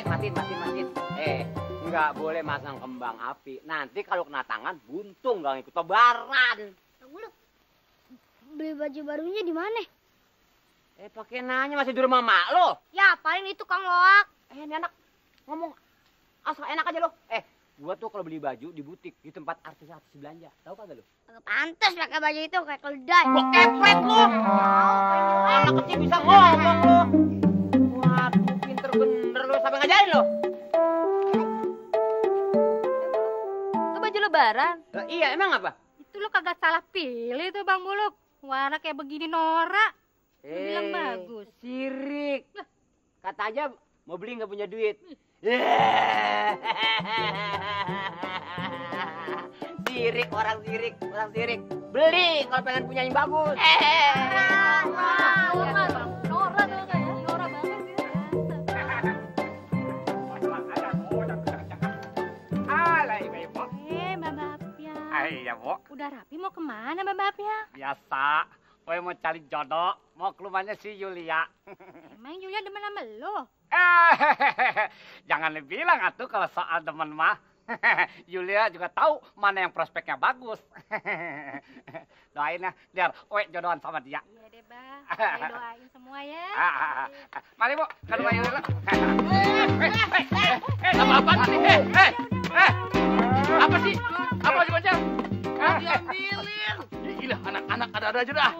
matiin. Nggak boleh masang kembang api. Nanti kalau kena tangan buntung nggak ikut lebaran. Lu beli baju barunya di mana? Pakai nanya masih di rumah mak lo. Ya paling itu Kang Loak. Ini anak ngomong asal enak aja lo. Gua tuh kalau beli baju di butik di tempat artis-artis belanja. Tahu kagak lo? Agak pantas pakai baju itu kayak keledai. Gua kepret lo. Anak kecil bisa ngomong lo. Waduh, pinter bener lo. Sampai ngajarin lo. Itu baju lebaran. Iya, emang apa? Itu lo kagak salah pilih tuh Bang Buluk. Warna kayak begini norak. Bilang bagus. Sirik. Kata aja mau beli nggak punya duit. Orang sirik. Beli kalau pengen punya yang bagus. Norak tuh kayak norak banget sih. Mbak Bapia. Iya, Bu. Udah rapi mau kemana Mbak Bapia? Biasa. Gue mau cari jodoh. Mau ke rumahnya si Yulia. Emang Yulia demen sama lo? Jangan dibilang atuh kalau soal demen mah. Yulia juga tahu mana yang prospeknya bagus. Doain ya, biar Oe jodohan sama dia. Iya deh, Bang. Saya doain semua ya. Mari, Bu, ke rumah Yulia. Apa nih? Apa sih? Apa sih bocah? Diambilin. Ya gila, anak-anak ada aja dah.